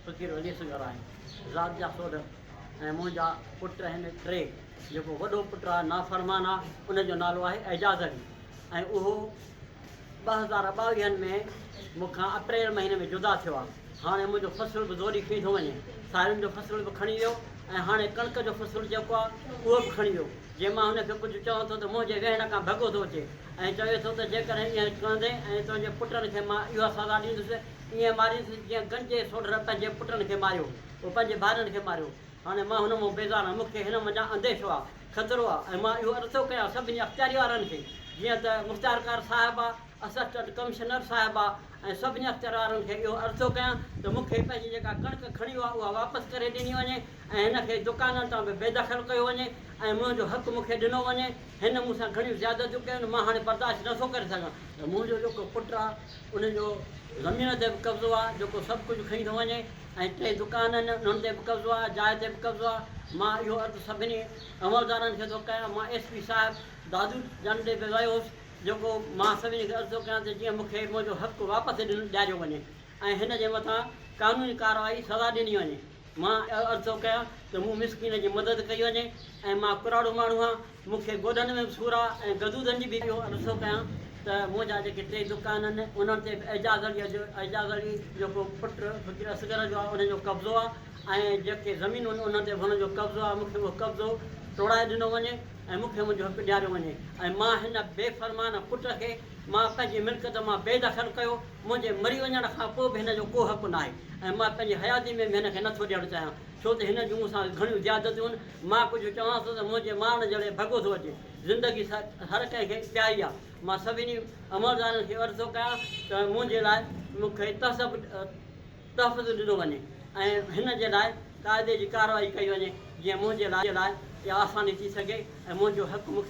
فقير ولي سنگهر آهي، ذات جا سوڍر ۽ منهنجا پٽ آهن ٽي، جيڪو وڏو پٽ آهي نافرمان آهي، ان جو نالو آهي اعجاز علي ۽ اهو 2022 ۾ مون کان اپريل مهيني ۾ جدا ٿيو آهي. هاڻي منهنجو فصل به زوري کڻي ٿو وڃي. سارين جو فصل به کڻي ويو ۽ هاڻي ڪڻڪ جو فصل جيڪو آهي اهو به کڻي ويو. جي مان هن کي ڪجهه چوان ٿو ته منهنجي ويهڻ کان ڀڳو ٿو اچي ۽ چوي ٿو ته جيڪڏهن ائين ڪندين ۽ تنهنجي پٽن کي مان اها سزا ڏيندس، ائين ماريندس جيئن گنجي سوڍر پنهنجي پٽن کي ماريو، هو پنهنجي ڀائرن کي ماريو. هاڻي مان هن مان بيزار آهيان، مون کي هن منجهان انديشو آهي، خطرو آهي ۽ مان اهو عرض ٿو ڪيان سڀني اختياري وارن کي، جيئن ته مختيارڪار صاحب آ، اسسٽنٽ ڪمشنر صاحب آ ۽ سڀني اختيار وارن کي اهو عرض ٿو ڪيان ته مون کي پنهنجي جيڪا ڪڻڪ کڻي ويو آهي اها واپس ڪري ڏني وڃي ۽ هن کي دڪانن تان به بيدخل ڪيو وڃي ۽ منهنجو حق مون کي ڏنو وڃي. هن مون سان گهڻيون زيادتيون ڪيون آهن، مان هاڻي برداشت نه ٿو ڪري سگهان. ته منهنجو جيڪو پٽ آ ان جو زمين تي به قبضو آ، جيڪو سڀ ڪجهه کڻي ٿو وڃي ۽ ٽي دڪان آهن انهن تي به قبضو آ، جاء تي به قبضو آ. مان اهو عرض سڀني عملدارن کي ٿو ڪيان. مان ايس پي صاحب دادو جن ڏي به ويو هوس، جيڪو مان سڀني کي عرض ٿو ڪيان ته جيئن مون کي منهنجو حق واپس ڏياريو وڃي ۽ هن جي مٿان قانوني ڪارروائي سزا ڏني وڃي. مان عرض ٿو ڪيان ته مون مسڪين جي مدد ڪئي وڃي ۽ مان ڪراڙو ماڻهو آهيان، مون کي گوڏن ۾ به سور آهي ۽ غدودن جي به اهو عرض ٿو ڪيان ته منهنجا جيڪي ٽي دڪان آهن انهن تي به اعجاز علي جو اعجاز علي جيڪو پٽ فقير اصغر جو آهي ان جو قبضو آهي ۽ جيڪي زمينون آهن انهن تي به هن جو قبضو آهي مون کي اهو قبضو ٽوڙائي ڏنو وڃي ۽ مون کي منهنجو حق ڏياريو وڃي ۽ مان هن بي فرمان پٽ کي مان پنهنجي ملڪيت مان بي دخل ڪيو منهنجي مري وڃڻ کان پوء به هن جو ڪو حق ناهي ۽ مان پنهنجي حياتي ۾ به هن کي نٿو ڏيڻ چاهيان، ڇو ته هن جون مون سان گهڻيون زيادتيون آهن. مان ڪجهه چوانس ٿو ته منهنجي مارڻ جهڙي ڀڳو ٿو اچي. زندگي هر ڪنهن کي پياري آهي. مان سڀني عملدارن کي عرض ٿو ڪيان ته منهنجي لاء مون کي تحفظ ڏنو وڃي ۽ هن جي لاء قاعدي جي ڪارروائي ڪئي وڃي، جيئن منهنجي لاء اها آساني ٿي سگهي ۽ منهنجو حق مون کي.